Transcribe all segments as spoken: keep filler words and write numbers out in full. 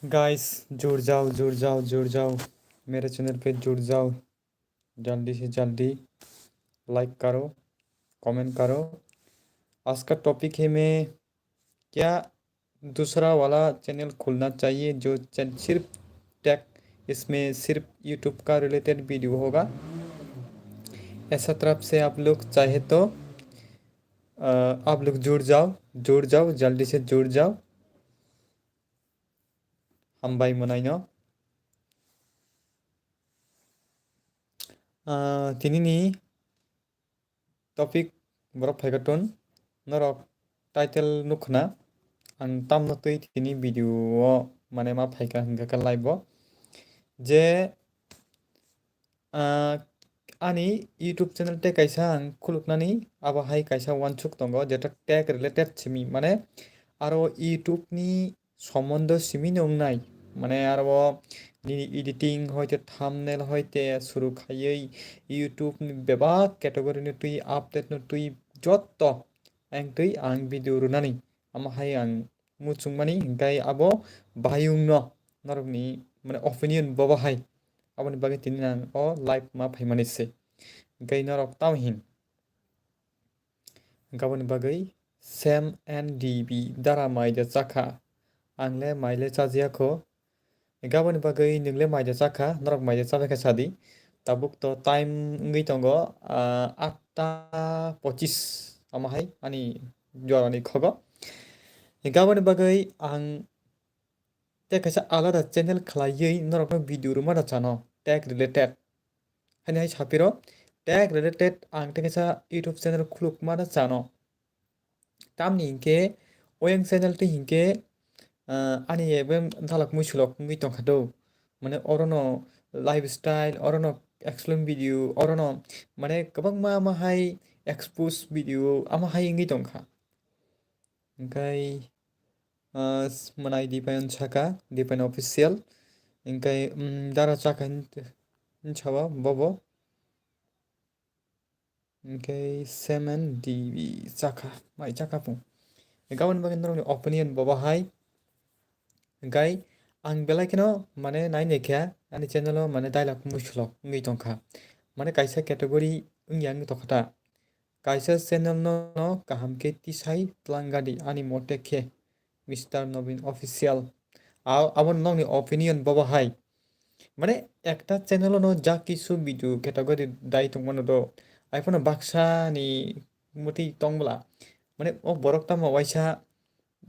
गाइस, जुड़ जाओ, जुड़ जाओ, जुड़ जाओ, मेरे चैनल पे जुड़ जाओ, जल्दी से जल्दी लाइक करो, कमेंट करो। आज का टॉपिक है मैं क्या दूसरा वाला चैनल खोलना चाहिए जो चैन-, सिर्फ टेक, इसमें सिर्फ यूट्यूब का रिलेटेड वीडियो होगा। ऐसा तरफ से आप लोग चाहे तो, अ, आप लोग जुड़ जाओ, जुड़ जाओ, जल्दी से जुड़ जाओ। Hambai mwnaino. Ah, tinini topic borok phaikha tun, norok title nukhna, ang tamno twi tini video o mane ma phaikha hingkha khe live o, je, ah, ani YouTube channel tei kaisa ang khuluknani, abo hai kaisa uansuk tongo, jeto tech related simi, mane aro YouTube ni somondo simi no wngnai. Mane aro o nini editing hoite, thumbnail hoite, suru khaiwi YouTube ni bebak category no twi, update no twi, jotto ang twi ang video rwnani. Amo hai ang muchungmani, hingkai abo bayung no norokni mane opinion bobo hai. Aboni bagwi tini ang o live ma phaimani se. Hingkai norok tamo hin. Hingke aboni bagwi Sam N D B dara mai de chakha. Ang le mai le chajiya kho. Hingke aboni bagwi nwng le mai de chakha, norok mai de chabai khe sadi. Tabuk to time wngwi tongo, ah, atta pochis. Amo hai ani jora ni khogo. Hingke aboni bagwi ang tei kaisa alada channel khlaiwi norokno video rwma da chano, tech related. Haini hai sapiro, tech related ang tei kaisa YouTube channel khulukma da chano. Tamni hinkhe, oyang channel tei hinkhe, ah, ani ebe dalak muisulok wngwi tongkha do. Mane orono lifestyle, orono explain video, orono mane kwbangma ama hai expose video, ama hai wngwi tongkha. Hingkai, ah, s-, mwnai Dipayan saka, Dipayan official. Hingkai, mm, dara chakha hin-, hinsawa bobo. Hingkai semen D B chakha, mai chakha pung. Hingkai aboni bagwi norokni opinion bobo hai. Hingkai ang belai kheno mane nai naikha, ani channel o mane dialogue muisulok wngwi tongkha. Mane kaisa category wngya wngwi tongkha ta. Kaisa channel no, no kaham khe tisai twlang gadi ani mote khe Mister Nobin Official. Abo, abo nokni opinion bobo hai. Mane ekta channel no ja kisu video category dai tongmano do. Ai phano baksa ni muti tongbla. Mane o borok tamo waisa,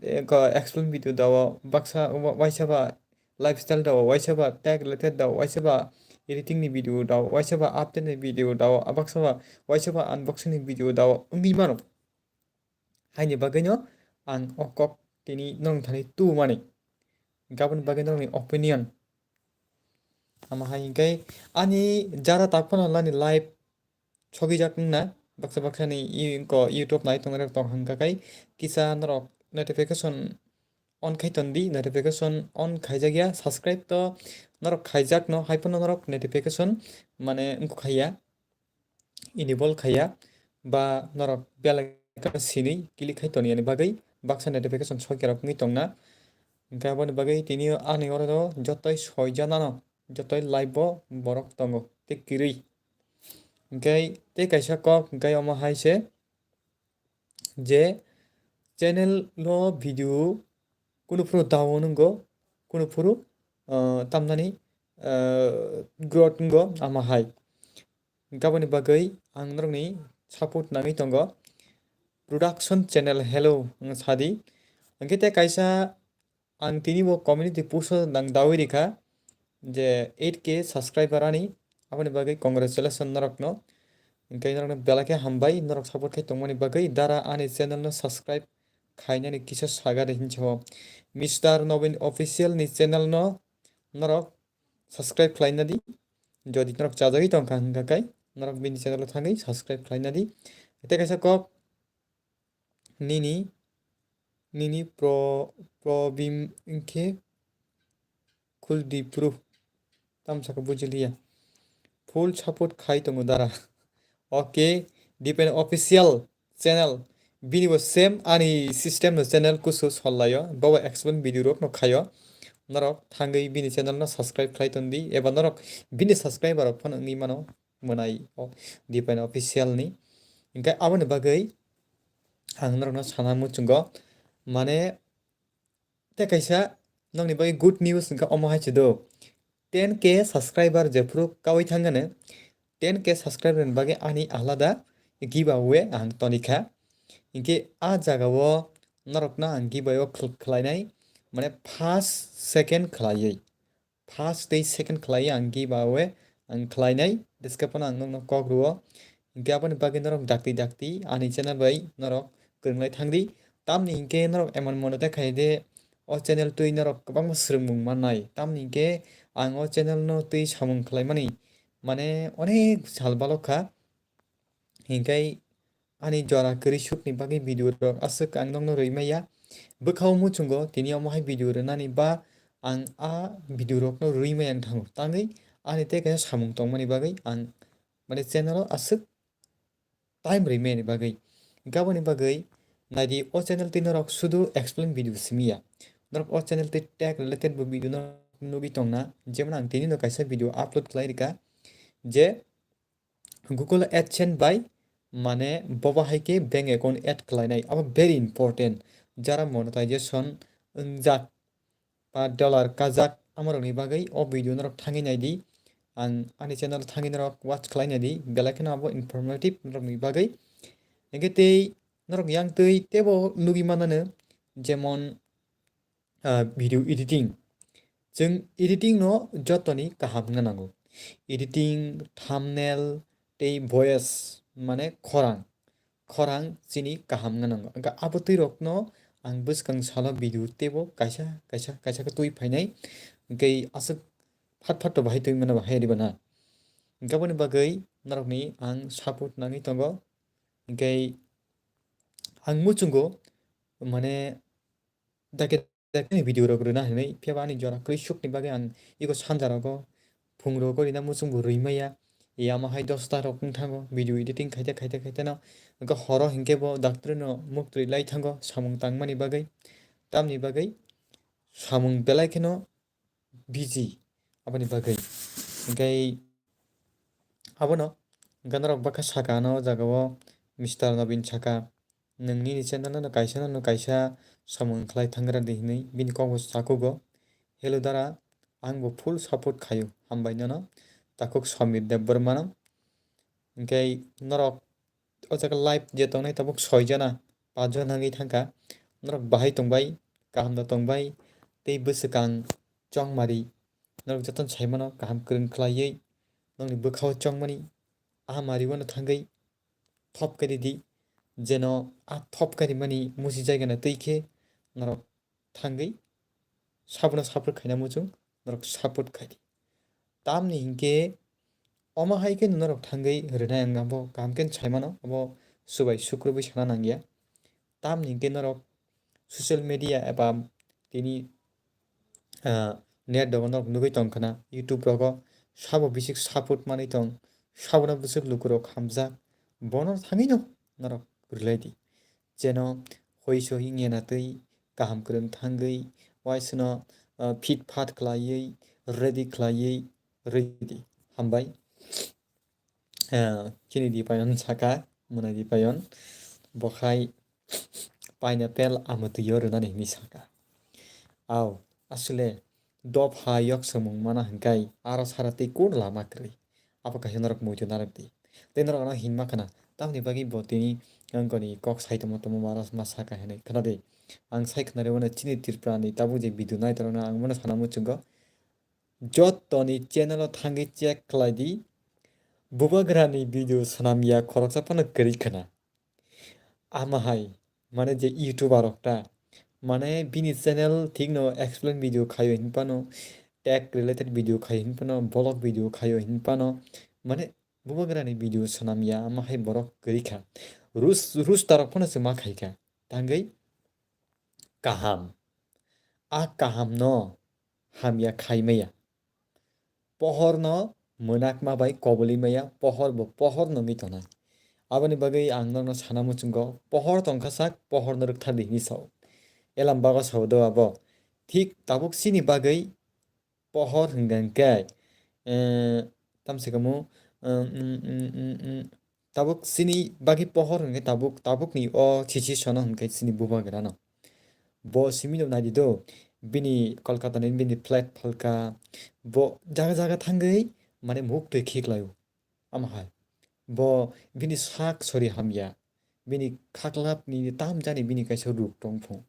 eh, ko explain video dao, baksa wa-, waisa ba lifestyle dao, waisa ba tech related dao, waisa ba editing ni video dao, waisa ba update ni video dao, a baksa ba waisa ba unboxing ni video dao, wngwi mano. Haini bagwi no ang o kok tini norok thani tu mani. Gaboni bagwi norokni opinion. Ama hai hingkai ani jara tak phano lani live sogijak wngna baksa baksa ni i-, ko YouTube nai tongnai rok tong hangka kai kisa norok notification on khai tondi, notification on khaijak ya, subscribe to norok khaijak no, hai phano norok notification mane wngkha ya, enable khaiya, ba norok bell icon sini click khai toni yani bagwi baksa notification sokya rok wngwi tongna. Hingke aboni bagwi tini ani oro jotoi soi janano, jotoi live bo borok tongo tei kwrwi. Hingke tei kaisa kok hingke omo hai se je channel o video kunu phuru down wngo, kunu phuru, ah, tamnani, ah, growth wngo ama hai. Gaboni bagwi ang norokni support nangwi tongo. Production channel hello wng sadi. Hingke tei kaisa ang tini bo community post o nang dawi rikha je eight K subscriber ani, aboni bagwi congratulations norokno. Hingke norokno belai khe hambai norok support khai tongmani bagwi, dara ani channel no subscribe khainani kisa saga de hinsa o. Mister Nobin Official ni channel no norok subscribe khlaina di. Jodi norok chajagwi tongkha hingkha kai norok bini channel o thangwi subscribe khlaina di. Tei kaisa kok nini, nini pro-, probim wngkhe khul di pro. Tamsaka bujiliya. full support khai tongo dara. Okay, Dipen official channel. Bini bo same ani system no channel kusu sollaio. Bobo explain video rok no khaio. Norok thangwi bini channel no subscribe khlai tondi. Eba norok bini subscriber rok phano wngwi mano mwnai o Dipen official ni. Hingke aboni bagwi ang norok no sana muchungo. Mane Tei kaisa nokni bagwi good news wngkha omo hai se do. Ten K subscriber jephuru kaui thangano, ten K subscriber ni bagwi ani alada giveaway ang tonikha. Hinkhe a jagao norokno ang giveaway o khwlainai, mane first, second khwlaiwi. First tei second khwlaiwi ang giveaway ang khwlainai, bwskhe phano ang nokno kok rwo. Hinkhe aboni bagwi norok dakti dakti ani channel bai norok kwrwnglai thangdi. Tamni hinkhe norok emon mone ta khai de, o channel twi norok kwbangma swrwngmung mannai. Tamni hinkhe ang o channel no twi samung khlaimani, mane, onek sal balok kha. Hinkhe ani jora kwrwi sukni bagwi video rok aswk ang nokno rwi maya. Bwkhao muchungo tini omo hai video rwnani ba ang a video rokno rwi maya wng thango. Tangwi ani tei kaisa samung tongmani bagwi ang, mane, channel o aswk time rwimani bagwi. Gaboni bagwi naidi o channel twi norok sudu explain video simi ya. Norok o channel twi tech related bo video no nugwi tongna. Jemon ang tini no kaisa video upload khlai rwkha je Google AdSense bai, mane, bobo hai khe bank account add khlainai. Abo very important. Jara monetization wngjak ba dollar kajak, amorokni bagwi o video norok thangwi naidi. Ang ani channel thangwi norok watch khlai naidi, belai kheno abo informative norokni bagwi. Hinkhe tei norok yang twi teibo nugwi manano, jemon, ah, video editing. Chwng editing no jotoni kaham wngna nango. Editing, thumbnail tei voice, mane khorang. Khorang chini kaham wngna nango. Hwnkhe abo twi rokno ang bwskang salo video teibo kaisa, kaisa, kaisa khe twi phainai. Hwnkhe aswk phat phat to bahai twi mano bahai riba na. Hwnkhe aboni bagwi norokni ang support nangwi tongo. Hwnkhe ang muchungo, mane, dakhe dakhe ni video rok rwna hinwi, phiya ba ani jora kwrwi sukni bagwi ang iko sanja rogo, phung rogo rina muchung bo rwi maya. Yama hai dosta rok wng thango, video editing khaite khaite khaite no, hwnkhe horo hinkhe bo doctor no muk twi lai thango samung tangmani bagwi. Tamni bagwi samung belai kheno busy aboni bagwi. Hwnkhe abono hwnkhe norok bwkha saka ano o jaga o Mister Nobin saka, "Nwng nini channel no kaisa no kaisa samung khlai thangra di," hinwi bini kok bo sakugo. Hello dara, ang bo full support khaio, hambai nono takhuk Samir Debbarma no. Hwnkhe norok o jaga live je tongnai tabuk soi jona, paanch jona wngwi thangkha. Norok bahai tongbai, kaham da tongbai, tei bwswkang chongmari. Norok jotono sai mano kaham kwrwng khlaiwi nokni bwkhao chongmani, a mari uano thangwi thop khe ridi, jeno a thop khe rimani musi jaigano twi khe norok thangwi sabono support khaina muchung, norok support khai di. Tamni hinkhe omo hai khe norok thangwi rwnai ang abo kaham khe sai mano, abo subai sukrubwi sana nangya. Tamni hinkhe norok social media eba tini, ah, net rogo norok nugwi tong khna, YouTube rogo sabo bisik support manwi tong, sabono bwswk lukurok hamjak, bono thangwino norok rwlai di. Jeno hoi soi wngya na twi kaham kwrwng thangwi, waisano, ah, fit fat khlaiwi, ready khlaiwi rwdi. Hambai. Ah, chini Dipayon saka, mwnai Dipayon, bo khai pineapple amwtwi o rwnani hinwi saka. Au, aswle dopha yok samung mana hwnkhe aro sara tei kunu lama kwrwi. Abo kaisa norok muitu narwk di. Tei norok ano hinma khna, tamni bagwi bo tini wngkoni kok sai tongma tongma aro ma saka hinwi khna di. Ang sai khna rwmano chini Tripura ni tabuk je video nai torokno ang bono sana muchungo. Jotoni channel o thangwi check khlai di. Bubagrani video swnam ya khoroksa phano kwrwi khna. Ama hai, mane je YouTuber rok ta, mane bini channel thik no explain video khaio hin phano, tech related video khaio hin phano, vlog video khaio hin phano, mane bubagrani video swnam ya, ama hai borok kwrwi kha. Rus-, roaster rok phano se ma khai kha. Tangwi kaham. A kaham no hamya khai maya. Pohor no mwnakma bai koboli maya, pohor bo pohor nungwi tongnai. Aboni bagwi ang norokno sana muchungo, pohor tongkha sak, pohor no rwkthardi hinwi sao. Elam bago sao do abo. Thik tabuk chini bagwi pohor hwnkha hwnkhe, eh, tamse kamu, eh, mm, mm, mm, mm, tabuk chini bagwi pohor hwnkhe tabuk, tabukni o situation o hwnkhe chini bubagrano. Bo simi no naidi do, bini Kolkata ni bini flat phalka, bo jaga jaga thangwi mane muk twi khiklaio. Ama hai. Bo bini sak sori hamya. Bini khaklap ni tam jani bini kaisa ruk tong phung.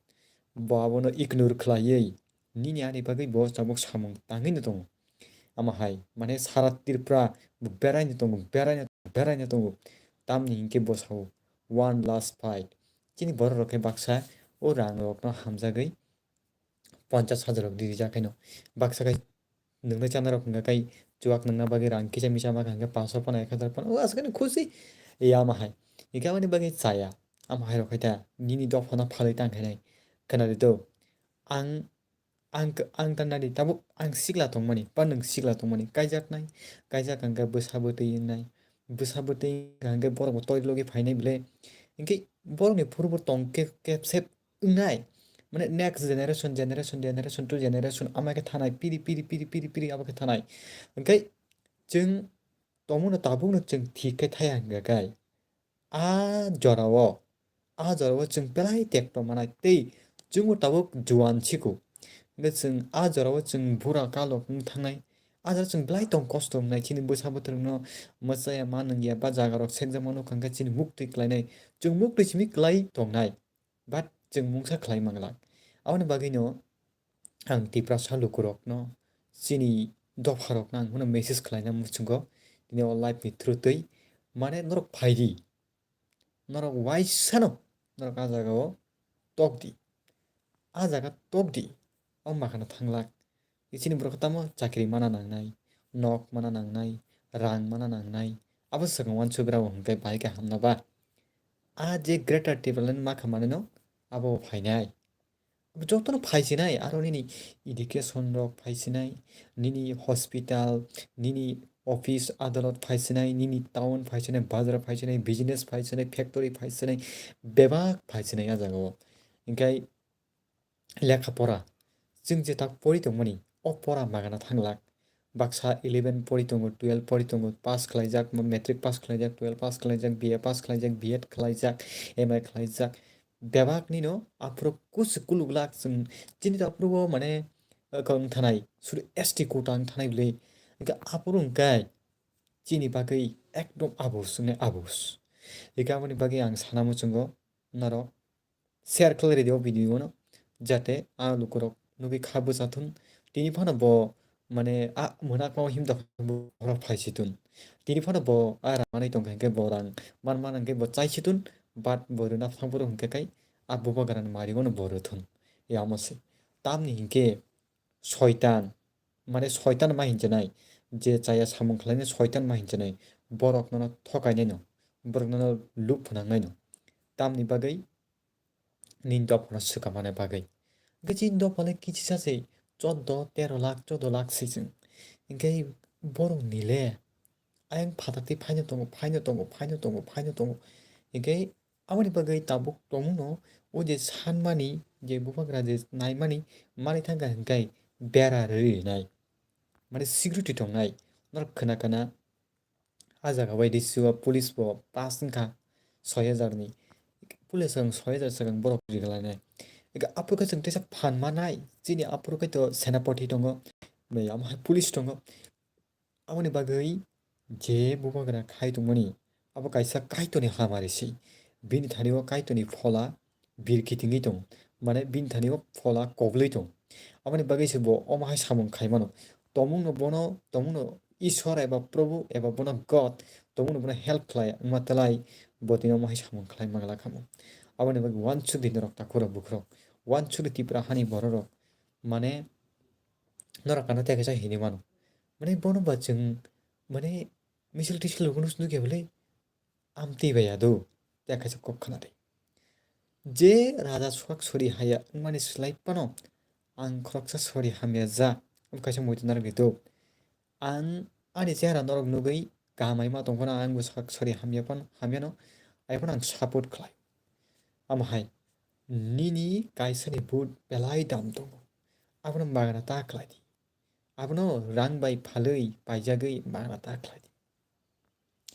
Bo abono ignore khlaiwi nini ani bagwi bo tabuk samung tangwi no tongo. Ama hai, mane sara Tripura bo berai no tongo, berai no, berai no tongo. Tamni hinkhe bo sao, one last fight. Chini borok rok khe baksa o rang rok no hamjagwi ponchas hajar rok rijak khaino. Baksa khai nungna chana rok hwnkha khai chuwak nungna bagwi rang kisa misa ma kha hwnkhe panch sho phano ek hajar phano, o aswk khe khusi. Ya ama hai. Hwnkhe aboni bagwi chaya. Ama hai rok khai ta nini dopha no phalwi tang khainai. Khwnadi do. Ang, ang, ang ta nadi tabuk ang sikla tongmani, ba nwng sikla tongmani. Kaijak nai, kaijak hwnkhe bwsa bwtwi wngnai. Bwsa bwtwi hwnkha hwnkhe borok bo tori logi phainai bwle. Hinkhe borokni phuru bo tong khe kebsep wngnai. Mane next generation, generation, generation to generation ama khe thanai, piri, piri, piri, piri, piri abo khe thanai. Hinkhe chwng tongmano tabukno chwng thik khe thaya hwnkha khe a jorao, a jorao chwng belai tekto manai tei chwngbo tabuk juan siko. Hinkhe chwng a jorao chwng bura kalok wng thangnai. A jorao chwng belai tong kosto wngnai chini bwsa bwtwrwkno mwchaya ma nungya ba jagarok sekjakma nukha hwnkhe chini muktwi klainai. Chwng muktwi simi klai tongnai. But chwng mungsa khlai manglak. Aboni bagwino ang Tiprasa lukurokno, chini dopharokno ang bono message khlaina muchungo, tini o live ni through twi, mane norok phaidi, norok waisano, norok a jagao tokdi, a jaga tokdi, o makhano thanglak. Chini borok tamo chakri mana nangnai, nok mana nangnai, rang mana nangnai, abo swkang uansuk rao hwnkhe bahai khe hamna ba? A je Greater Tipraland makha manino abo phainai. Jotono phaisinai, aro nini education rok phaisinai, nini hospital, nini office adalot phaisinai, nini town phaisinai, bazar phaisinai, business phaisinai, factory phaisinai, bebak phaisinai a jagao. Hinkhe lekha pora, chwng je tak pori tongmani, o pora magana thanglak. Baksa eleven pori tongo, twelve pori tongo, pass khlaijak, matric pass khlaijak, twelve pass khlaijak, B A pass khlaijak, B Ed khlaijak, M A khlaijak. Bebak nino aphuru kusu kuluglak chwng, chini to aphuru bo mane, eh, wng thanai, sudu S T quota wng thanai bwle. Hinkhe aphuru hwnkhe chini bagwi ekdom abus wngni abus. Hinkhe aboni bagwi ang sana muchungo norok share khlai rwdi o video no, jate a lukurok nugwi kha bwchathun. Tini phano bo, mane, a mwnakma o himda borok phaisitun. Tini phano bo a rang manwi tongkha hinkhe bo rang man man hinkhe bo chaisitun, but bo rwna phang phuru hinkhe kai a bubagrani marigono bo rwthun. Yamo se. Tamni hinkhe soitan, mane, soitan ma hinchenai, je chaya samung khlainai soitan ma hinchenai, borok nono thokainaino, borok nono lub phwnangnaino. Tamni bagwi nini dophano swkang manai bagwi. Hwnkhe chini dopha le kichisa se, chordo tero lakh, chordo lakh se chwng. Hwnkhe borok nile ayang phatar twi phaino tongo, phaino tongo, phaino tongo, phaino tongo. Hwnkhe aboni bagwi tabuk tongmungno o je sanmani, je bubagra je naimani, manwi thangkha hwnkhe bera rwi rinai. Mane security tongnai. Norok khna khna a jaga bai D C o police bo pass wngkha soi hajar ni. Police ang soi hajar swkang borok rijak lainai. Eka aphuru khe chwng teisa phan manai. Chini aphuru khe to senapati tongo. Mai amo hai police tongo. Aboni bagwi je bubagra khai tongmani, abo kaisa Kaitorni hamari se. Bini thani o Kaitorni phola birkitwngwi tongo, mane bini thani o phola koglwi tongo. Aboni bagwi se bo omo hai samung khai mano. Tongmungno bono, tongmungno Ishwar eba Probhu eba bono God, tongmungno bono help khlai wngma twlai bo tini omo hai samung khlai manglak kamo. Aboni bagwi uansuk di norok takhurok bukhurok, uansuk di Tripura hani bororok, mane norok ano tei kaisa hinwi mano. Mane bono ba chwng, mane misil tisil rok nukya bwle, amtwi bai ya do, tei kaisa kok khna di. Je raja suak sori haya wngmani slai phano ang khoroksa sori hamya ja, abo kaisa muitu narwk di do. Ang ani chehra norok nugwi kaham hai ma tong phano ang bo sak sori hamya phano, hamyano, hai phano ang support khlai. Amo hai nini kaisani vote belai dam tongo, abono magna ta khlai di. Abono rang bai phalwi paijagwi magna ta khlai di.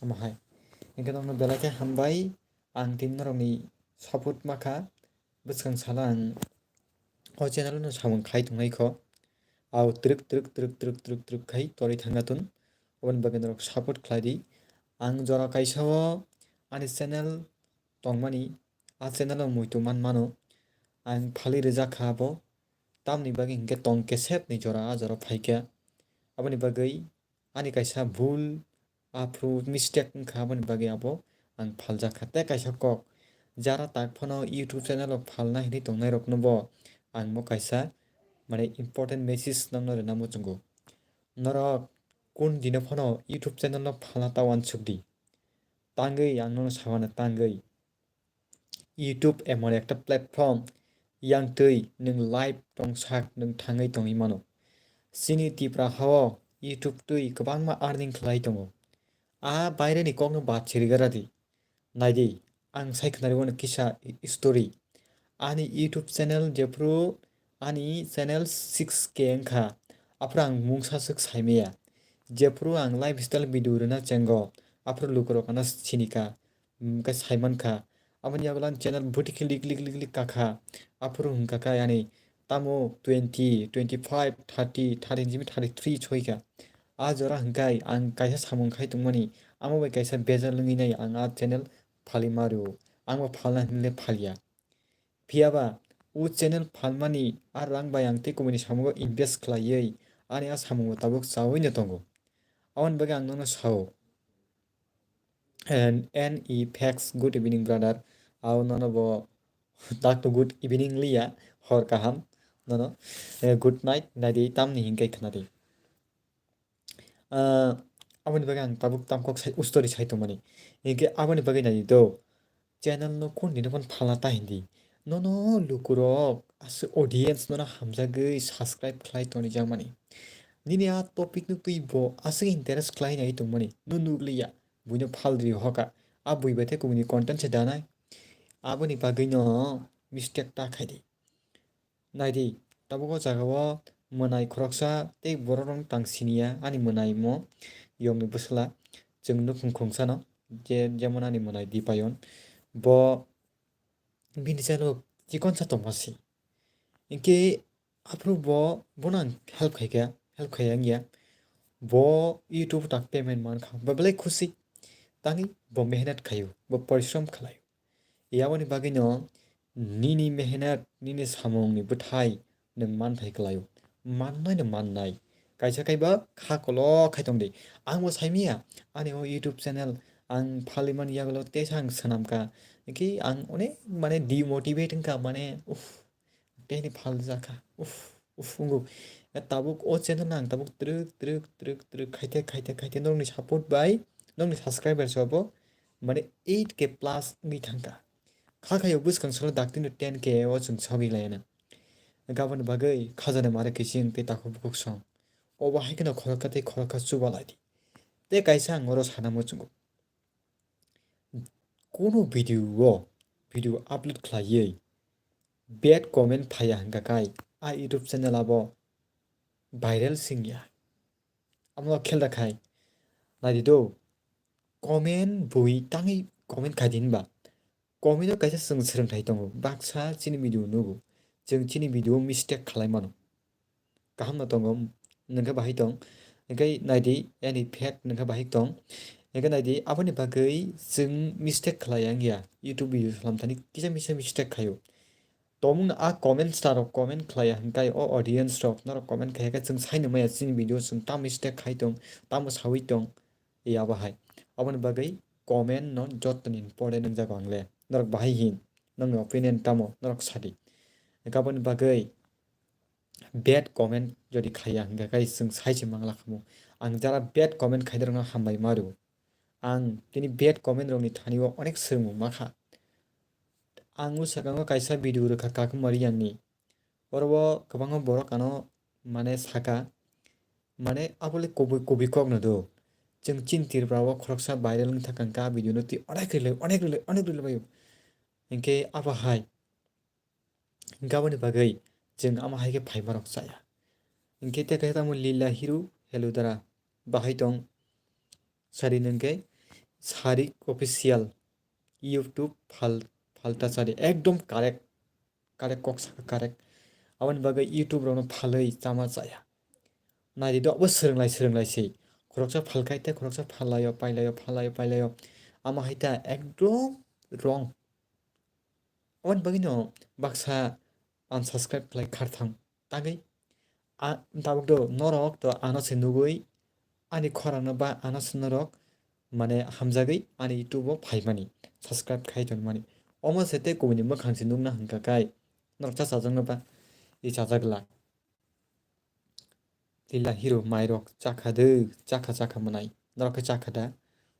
Amo hai. Hingke nokno belai khe hambai. Ang tini norokni support makha. Bwskang salo ang o channel no samung khai tongnai kho. Au twrwk twrwk twrwk twrwk twrwk twrwk khai torwi thangna tun. Oboni bagwi norok support khlai di. Ang jora kaisa o ani channel tongmani, a channel o muitu man mano. Ang phalwi rwjak kha abo. Tamni bagwi hinkhe tong kesep ni jora a jora phaikha. Aboni bagwi ani kaisa bul, aphuru mistake wngkha, aboni bagwi abo ang phaljak kha. Tei kaisa kok, jara tak phano YouTube channel o phalna hinwi tongnai rokno bo ang bo kaisa, mane, important message nokno rwna muchungo. Norok kun dino phano YouTube channel no phalna ta uansuk di. Tangwi ang nono samano tangwi. YouTube emon ekta platform, yang twi nwng live tong sak nwng thangwi tongwi mano. Chini Tipra hao YouTube twi kwbangma earning khlai tongo. A baireni kokno bad sirigra di. Naidi, ang sai khwnari wano kisa story. Ani YouTube channel jephru ani channel six K wngkha, aphuru ang mungsa swk saimaya. Jephru ang lifestyle video rwna chengo, aphuru lukurok ano sinikha, mm, khe saimankha. Aboni yagulo ani channel buti khe lik lik lik lik kakha. Aphuru hwnkha khe ani tamo twenty, twenty five, thirty, thirty jimi thirty three soikha. A jora hwnkhe ang kaisa samung khai tongmani, amo bai kaisa bejal wngwi nai ang a channel phali ma rwo. Ang bo phalna hinle phaliya. Phiyaba o channel phalmani a rang bai ang tei kubuni samungo invest khlaiwi ani a samungo tabuk chawi no tongo. Aboni bagwi ang nono sao. And, and e facts, good evening, brother. Ao nono bo tak to good evening liya, hor kaham. Nono, eh, good night, nadi tamni hinkai khnadi. Ah, aboni bagwi ang tabuk tamkok sai, ustori sai tongmani. Hinkhe aboni bagwi nadi do. Channel no kun dino phano phalna ta hindi. Nono lukurok, aswk audience nono hamjagwi subscribe khlai tonijakmani. Nini a topic no twi bo aswk interest khlai nai tongmani. No nukliya, buino phal ri hoka. A bui bai tei kubuni content se danai. Aboni bagwi no mistake ta khaidi. Naidi, tabuk o jaga o mwnai khoroksa tei borok rok tang siniya ani mwnai mo yongni bwsla chwng nukhung khungsa no je, jemon ani mwnai Dipayon bo bini chalo chikonsa tongma si. Hinkhe aphuru bo, bono ang help khaikha, help khaiya wngya. Bo YouTube tak payment mankha, bo belai khusi. Tangwi bo mehnat khaio, bo porishrom khlaio. Yaboni bagwino nini mehnat, nini samungni bwthai nwng manthai kwlaio. Mannaino mannai. Kaisa kaiba kha kolok khai tongdi. Angbo saimanya, ani o YouTube channel ang phalimani yagulo teisa ang swnamkha. Hinkhe ang onek mane demotivate wngkha, mane, uff, tei ni phal jakha. Uff, uff, wngo. Tabuk o channel no ang tabuk twrwk, twrwk, twrwk, twrwk khaite, khaite, khaite norokni support bai, norokni subscribers rokbo mane eight K plus wngwi thangkha. Kha khaio bwskang salo daktino ten K o chwng sogwi laiya na. Gaboni bagwi khajana mare kiching tei takhuk bukhuk song. Obo hai kheno khoroksa tei khoroksa chuba laidi. Tei kaisa ang oro sana muchungo. Kunu video o, video upload khlaiwi bad comment phaiya hwnkha khai a YouTube channel abo viral singya. Amo khel da khai. Naidi do, comment bui tangwi comment khai di hinba. Comment o kaisa chwng swrwngthai tongo. Baksa chini video nugo. Chwng chini video o mistake khlai mano. Kaham no tongo, nwngkhe bahai tong. Hinkhe naidi, ani phet nwngkhe bahai tong. Hinkhe naidi, aboni bagwi chwng mistake khlai wngya. YouTube video salam thani kisa misa mistake khaio. Tongmung no a comment star rok comment khlaiya hwnkhe o audience rok norok comment khaiya khe chwng saino maya chini video chwng tamo mistake khai tong, tamo sawi tong, ya bahai. Aboni bagwi comment no joto ni important wngjago ang le. Norok bahai hin, nokni opinion tamo, norok sadi. Hinkhe aboni bagwi bad comment jodi khaiya hwnkhe kai chwng sai se mangla khamu. Ang jara bad comment khainai rokno hambai ma rwo. Ang tini bad comment rokni thani o onek swrwngmung makha. Ang o swkango kaisa video rwkha Kakumari Yang ni. Oro o kwbangma borok ano mane saka, mane abole kubui kubui kok no do. Chwng chini Tripura o khoroksa viral wng thaka hwnkhe a video no twi onek rwlai, onek rwlai, onek rwlai baio. Hinkhe abo hai, hinkhe aboni bagwi chwng ama hai khe phaimarok chaya. Hinkhe tei kaisa tamo Lila Hero Hello Dara bahai tong sari nungkhe Sarik Official YouTube phal, phalta sari ekdom correct, correct kok saka correct. Aboni bagwi YouTube rokno phalwi chama chaya. Naidi do abo swrwnglai swrwnglai se. Khoroksa phalkai tei khoroksa phallaio, pailaio, phallaio, pailaio. Ama hai ta ekdom wrong. Aboni bagwino baksa unsubscribe khlai kharthang. Tangwi a, tabuk do norok to ano se nugwi ani khorangno ba ano se norok mane hamjagwi ani YouTube o phaimani, subscribe khai tonmani. Omo se tei kubuni mwkhang se nukna hwnkha kai norok cha chajakno ba i chajak glak. Lila Hero mairok chakha de, chakha chakha mwnai. Norok khe chakha da?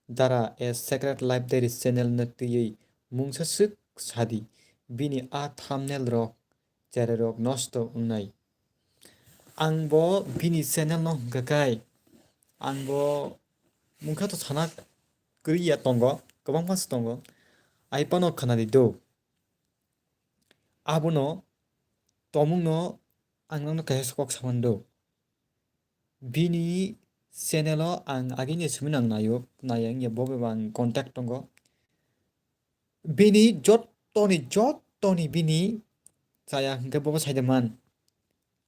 Dara A Secret Life Diaries channel no twiwi mungsa swk sadi. Bini a thumbnail rok cherai rok nosto wngnai. Ang bo bini channel no hwnkha kai, ang bo mungkha to sana kwrwi ya tongo, kwbangma se tongo. Ai phano khwnadi do. Abono tomungno ang nokno kaisa kok samani do. Bini channel o ang agini simi nang nayo, naya wngya bo bai ang contact tongo. Bini jottoni, jottoni bini chaya hwnkhe bobo saida man.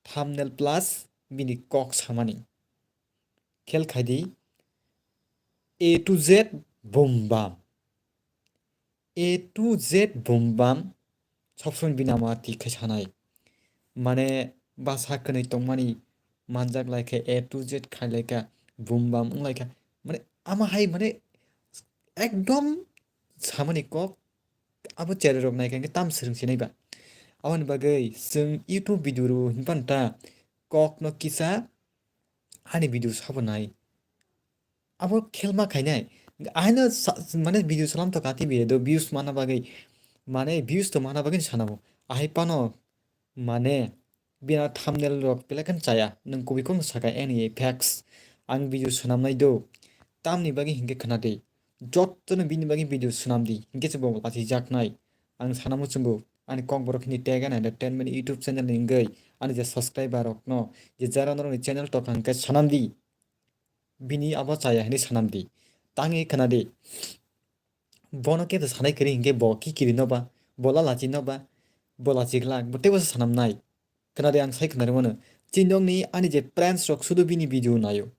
Thumbnail plus bini kok samani. Khel khaidi A to Z bum bam. A to Z bum bam, sob somoi bini ama twi khai sanai. Mane bwsa kwnwi tongmani manjak lai khe A to Z khai lai kha, bum bam wng lai kha. Mane ama hai mane ekdom samani kok abo cherai rok nai khe tam swrwng sinai ba. Aboni bagwi chwng YouTube video rw hinpan ta kok no kisa ani video sabo nai. Abo khelma khainai. Aino sa-, mane video salam to kati bire do views mana bagwi. Mane views to mana bagwi sanabo. Ahai pano mane bina thumbnail rok belai khan chaya. Nwng kubui kok saka any facts. Ang video sanam nai do. Tamni bagwi hinkhe khna di. Jotto no bini bagwi video sanam di. Hinkhe se bo lachijak nai. Ang sanamo chungo. Ani kok borok hini tag and entertainment YouTube channel ni wngwi. Ani je subscriber rok no. Je jara norok ni channel to kha hinkhe sanam di. Bini abo chaya hinwi sanam di. Tangwi khna di. Bono kebo sanai kwrwi hinkhe bo kikiri no ba, bo lalachi no ba, bo lachi glak, bo teibo se sanam nai. Khna di ang sai khna rwmano. Chini nokni ani je friends rok sudu bini video naio.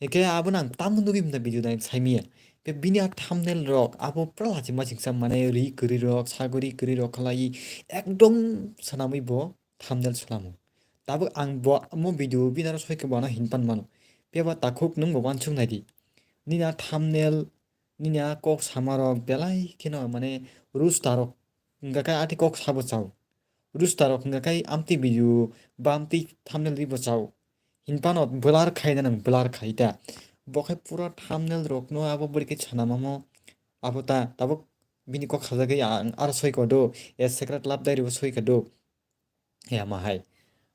Hinkhe abono ang tamo nugwi mwnta video nai sai miya. Be bini a thumbnail rok abo pura lachi machingsa mane ri kwrwi rok, sagori kwrwi rok khlai ekdom sanamwi bo thumbnail salamo. Tabuk ang bo omo video bini aro soi khe bo ano hinpan mano. Phiya ba takhuk nwng bo uansuk nai di. Nini a thumbnail, nini a kok sama rok belai kheno mane roaster rok wngkha khe ati kok sabo chao. Roaster rok wngkha khe amtwi video ba amtwi thumbnail ri bo chao. Hinpano blur khai da nang blur khai ta. Bo khai pura thumbnail rok no abo bwrwi khe sana mamo. Abo ta tabuk bini kok sajagwi ang aro soi kodo. A Secret Love Diary bo soi kodo. He ama hai.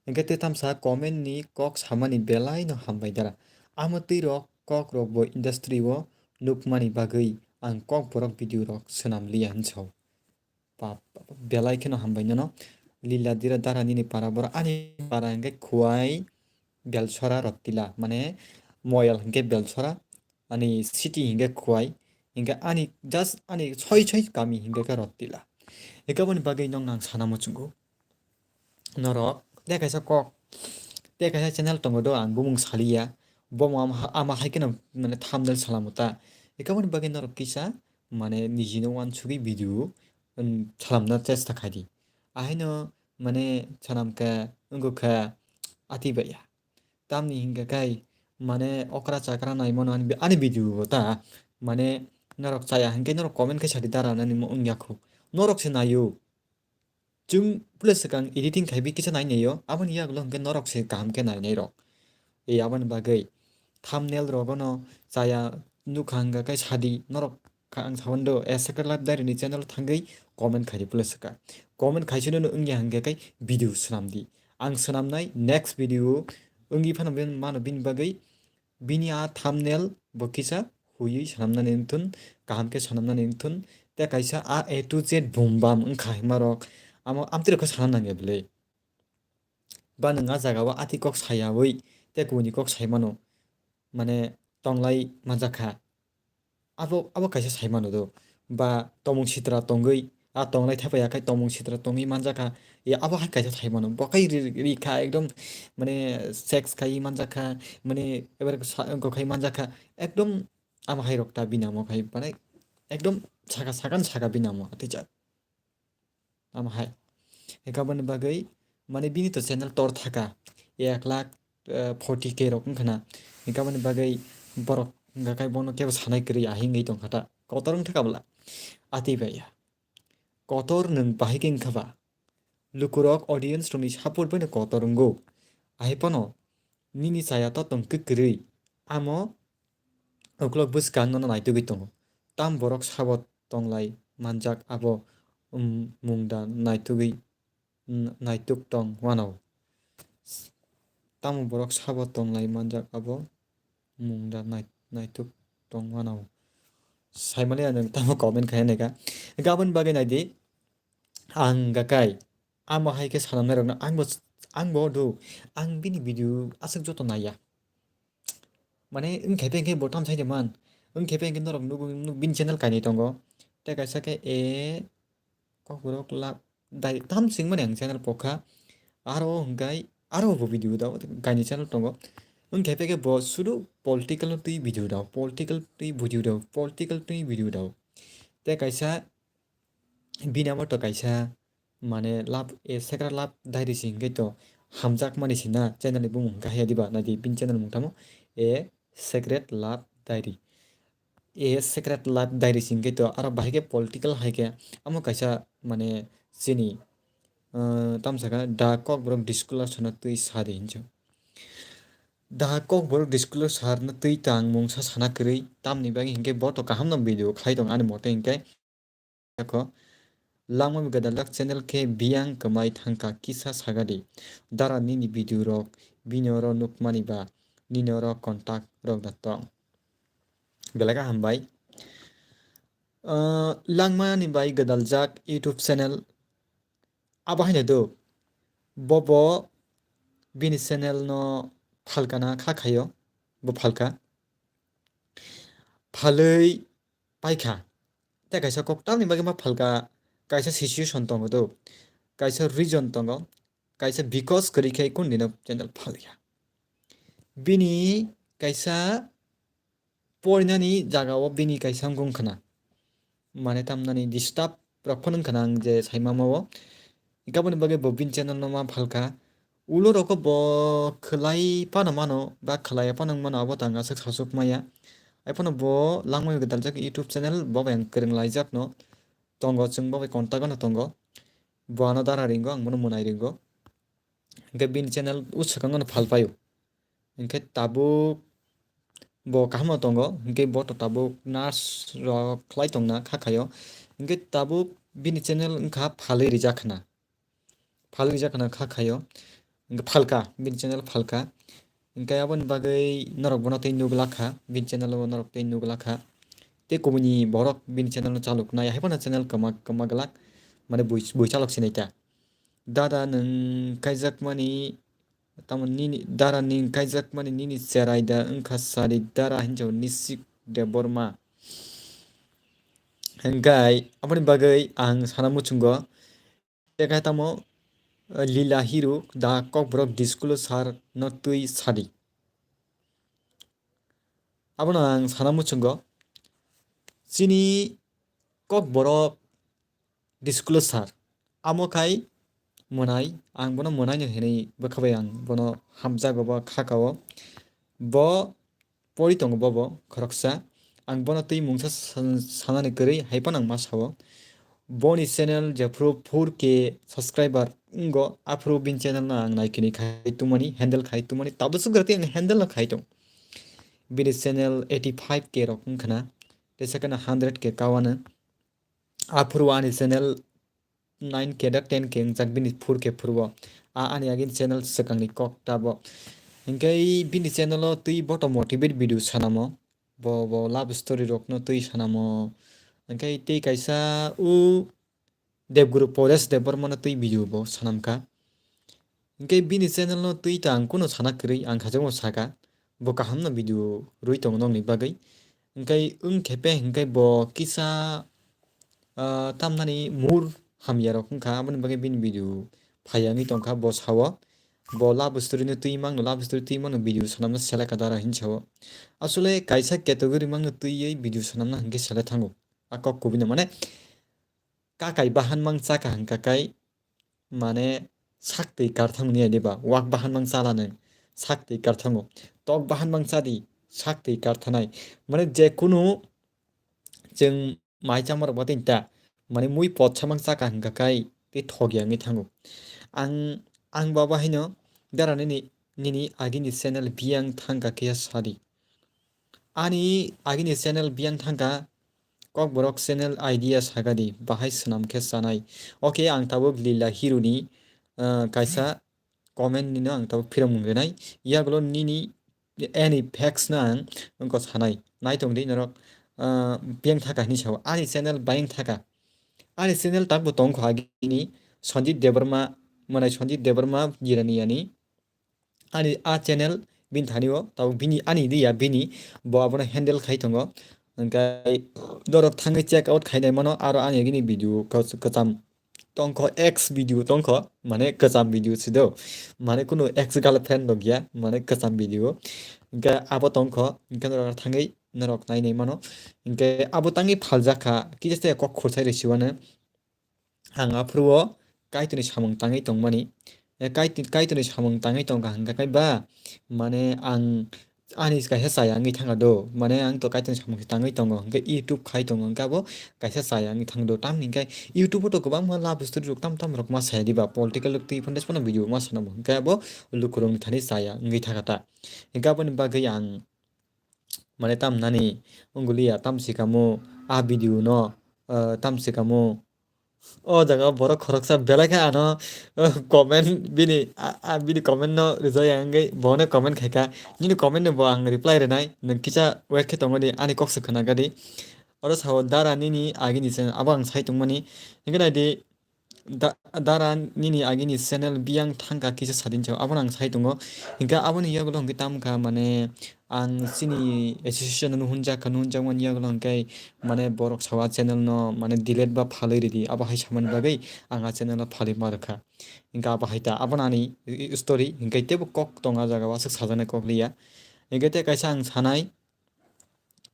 Hinkhe tei tamsa comment ni kok samani belai no hambai dara. Amo twi rok kok rok bo industry o nukmani bagwi ang kok borok video rok swnam liya hinso. Pap, pap, pap, belai kheno hambai nono. Lila dira dara nini para bora ani para hinkhe Khowai Belsora Rotila mane Moyal hinkhe Belsora ani city hinkhe Khowai hinkhe ani just ani soi soi kami hinkhe khe Rotila. Hinkhe aboni bagwi nokno ang sana muchungo. Norok tei kaisa kok tei kaisa channel tongo do ang bumung saliya. Bomo ama, ama hai kheno mane thumbnail salamo ta. Hinkhe aboni bagwi norok kisa mane nijino uansugwi video, um, salamna chesta khai di. Ahaino mane sanam khe wngkha ati baiya. Tamni hinkhe kai mane okra chakra naimano ani, ani video bo ta mane norok chaya hinkhe norok comment khe sadi dara nani mo wngya khu. Norok se naio. Chwng puila swkang editing khaiwi kisa nai naio, aboni yagulo hinkhe norok se kaham khe nai nai rok. E aboni bagwi thumbnail rogono chaya nukha hwnkha khe sadi norok kha ang saban do A Secret Life Diary ni channel thangwi comment khaidi puila swkang. Comment khaisano no wngya hwnkha khe video swnam di. Ang swnamnai next video wngwi phano ben mano bini bagwi Bini a thumbnail bo kisa huiwi swnamnani wngthun, kaham khe swnamnani wngthun, tei kaisa a A to Z bum bam wngkha himarok, amo amtwirok khe sana nangya bwle. Ba nwng a jagao ati kok sayawi tei kubuni kok sai mano, mane tonglai manjakha. Abo, abo kaisa sai mano do. Ba tomung sitra tongwi, a tonglai thapaiya khai tomung sitra tongwi manjakha. Ya abo hai kaisa sai mano. Bo khai ri-, rikha ekdom, mane sex khai manjakha, mane ebar sa-, wngkok khai manjakha. Ekdom amo hai rok ta bini amo khai, mane ekdom saka, sakan saka bini amo, tei ja. Amo hai. Hinkhe aboni bagwi, mane bini to channel tor thaka, ek lakh, eh, forty K rok wngkha na. Hinkhe aboni bagwi borok hwnka khe bono kebo sanai kwrwi ahingwi tongkha ta. Kotor wngkha bwla. Ati bai ya. Kotor nwng bahai khe wngkha ba. Lukurok audience rokni support baino kotor wngo. Ahai phano nini chaya to tong kwrwi. Amo uklok bwskang nono naitugwi tongo. Tam borok sabo tonglai manjak abo, um, mungda naitugwi, n-, naituk tong wanao. Tamo borok sabo tonglai manjak abo mungda nai-, naituk tong wanao. Saimani ang tamo comment khai neka. Gabon bagwi naidi ang gakai. Amo hai khe sanamnai rokno ang bo, ang bo do. Ang bini video aswk joto naiya. Mane wngkhe pe hwnkhe bo tam sai de man. Wngkhe pe hwnkhe norok nugo, nuk bini channel kainwi tongo. Tei kaisa khe e kokborok lab dai tam swngmani ang channel pokha. Aro hwnkhe aro bo video dao kainwi channel tongo. Wngkhe pe khe bo sudu political twi video dao, political twi video dao, political twi video dao. Tei kaisa bini amo to kaisa mane love, A Secret Love Diary si hwnkhe to hamjakmani si na channel ni bumung hwnkha haya diba? Naidi bini channel mung tamo A Secret Love Diary. A Secret Love Diary si hwnkhe to aro bahai khe political hai khe amo kaisa mane chini, ah, tamo sakha da kokborok disclosure no twi sa di hinjo. Da kokborok disclosure no twi tang mungsa sana kwrwi tamni bagwi hwnkhe bo to kaham no video khlai tong ani mote hwnkhe. Kho, langma gadalak channel khe biyang kwmai thangkha kisa sagadi. Dara nini video rok bini oro nukmani ba nini oro contact rok da tong. Belai khe hambai. Ah, langmani bai gadaljak YouTube channel abo haino do. Bobo bini channel no phalkana kha khayo, bo phalka. Phalwi paikha. Tei kaisa kok tamni bagwi ma phalka, kaisa situation tongo do, kaisa reason tongo, kaisa because kwrwi khe kundino channel phalya. Bini kaisa porinani jagao bini kaisa wngkha na. Mane tamnani disturb rok phano wngkha na ang je saimamao. Ikaboni bagwi bo bini channel no ma phalkha. Ulo rokbo bo khwlai phano mano, ba khwlaiya phano wng mano, abo to ang aswk sasuk maya. Ai phano bo langmani gadaljak YouTube channel, bo bai ang kwrwng laijak no tongo, chwng bo bai contact no tongo. Bo ano dara ringo, ang bono mwnai ringo. Hwnkhe bini channel o swkang no phal paio. Hwnkhe tabuk bo kaham no tongo, hwnkhe bo to tabuk nurse rok khlai tongna kha khaio. Hwnkhe tabuk bini channel wngkha phalwi rijak khna. Phalwi rijak khna kha khaio. Hwnkhe phalka, bini channel phalka. Hwnkhe aboni bagwi norok bono tei nugla kha, bini channel o norok tei nugla kha. Tei kubuni borok bini channel no chalok nai, hai phano channel kwma, kwma glak, mane bui, bui chalok sinai ta. Dada nwng kaijakmani, tamo nini, dara nwng kaijakmani nini cherai da wngkha sari dara hinjao Nisik Debbarma. Hwnkhe aboni bagwi ang sana muchungo, tei khe tamo, eh, Lila Hiruk da Kokborok Diskulo sar no twi sadi. Abono ang sana muchungo, chini Kokborok Diskulo sar. Amo khai mwnai, ang bono mwnai no hinwi bwkha bai ang bono hamjago, bo kha kao. Bo pori tongo bobo khoroksa. Ang bono twi mungsa san-, sanani kwrwi hai phano ang ma sao. Boni channel jephru four K subscriber wngo, aphuru bini channel no ang naikinwi khai tongmani, handle khai tongmani. Tabuk swk gati ang handle no khai tong. Bini channel eighty five K rok wngkha na, tei second hundred K kawana. Aphuru ani channel nine K da ten K wngjak bini four K phuru o. A ani agini channel swkangni kok ta bo. Hingke bini channel o twi boto motivate video sanamo, bo, bo love story rokno twi sanamo. Hingke tei kaisa o Debguru Paresh Debbarma no twi video bo sanamkha. Hingke bini channel no twi ta ang kuno sana kwrwi, ang khajagmo saka, bo kaham no video rwi tongo nokni bagwi. Hingke wng khepe hingke bo kisa, ah, tamnani mood hamya rok wngkha, aboni bagwi bini video phaiya wngwi tongkha. Bo sao, bo love story no twi mangno, love story twi mangno video sanamna seleka dara hinwi sao. Asole kaisa category mangno twiwi video sanamna hingke sele thango. A kok kubui no mane kakai bahan mang chaka hingka kai, mane sak twi karthang ni diba, wak bahan mang chala nang sak twi karthango, tok bahan mang chadi sak twi karthanai, mane je kunu chwng mai chamar bo tin ta, mane mui pot samang chaka hingka kai tei thok ya wngwi thango. Ang, ang baba haino dara nini, nini agini channel biyang thangka khe sadi. Ani agini channel biyang thangka, Kokborok channel idea sagadi, bahai swnam khe chanai. Okay, ang tabuk Lila Hero ni, ah, kaisa comment nino ang tabuk phiromung rinai. Yagulo nini any facts no ang wngkha sanai. Nai tongdi norok, ah, biyang thaka hinwi sao. Ani channel bayang thaka. Ani channel tabuk tongkha agini Sanjit Debbarma, mwnai Sanjit Debbarma Jirani yani. Ani a channel bini thani o, tabuk bini ani di ya bini, bo abono handle khai tongo. Hingke norok thangwi check out khainai mano, aro ani gini video kwch-, kwcham tongkho, ex video tongkho, mane kwcham video si do, mane kunu ex girlfriend rok ya, mane kwcham video. Hingke abo tongkho, hingke norok thangwi norok nainai mano. Hingke abo tangwi phaljakha, kisa se kok khurchai rw siwano. Ang aphuru o Kaitorni samung tangwi tongmani. E, Kaitor-, Kaitorni samung tangwi tongkha hingkha khe ba, mane ang ani kaisa chaya wngwi thangkha do. Mane ang to Kaitorni samung se tangwi tongo, hingkhe YouTube khai tongo, hingkhe abo kaisa chaya wngwi thangdo. Tamni hingkhe YouTube o to kwbangma love story rok tam tam rok ma saya diba, political rok twi phano tei phano video ma sanamo, hingkhe abo lukurokni thani chaya wngwi thangkha ta. Hingkhe aboni bagwi ang mane tam nani wngwi ya, tam sikamo a video no, ah, tam sikamo o jaga borok khoroksa belai khe ano, ah, comment bini, a, a, bini comment no rijak ya wngwi bono comment khaikha, nini comment no bo ang reply rwnai, nwng kisa wait khe tongmani, ani kok se khwna gadi. Oro sao dara nini agini channel abo ang sai tongmani, hingkhe naidi, Da-, dara nini agini channel biyang thangkha kisa sadin chao, abono ang sai tongo. Hingkhe aboni yagulo hingkhe tamkha, mane, ang chini association no hunjakha, hunjakmani yagulo hingkhe, mane, borok sao a channel no, mane, delete ba phalwi ridi, abo hai samani bagwi ang a channel no phalwi ma rwkha. Hingkhe abo hai ta, abono ani story, hingkhe teibo kok tongo a jaga o, aswk sajaknai kok liya. Hingkhe tei kaisa ang sanai,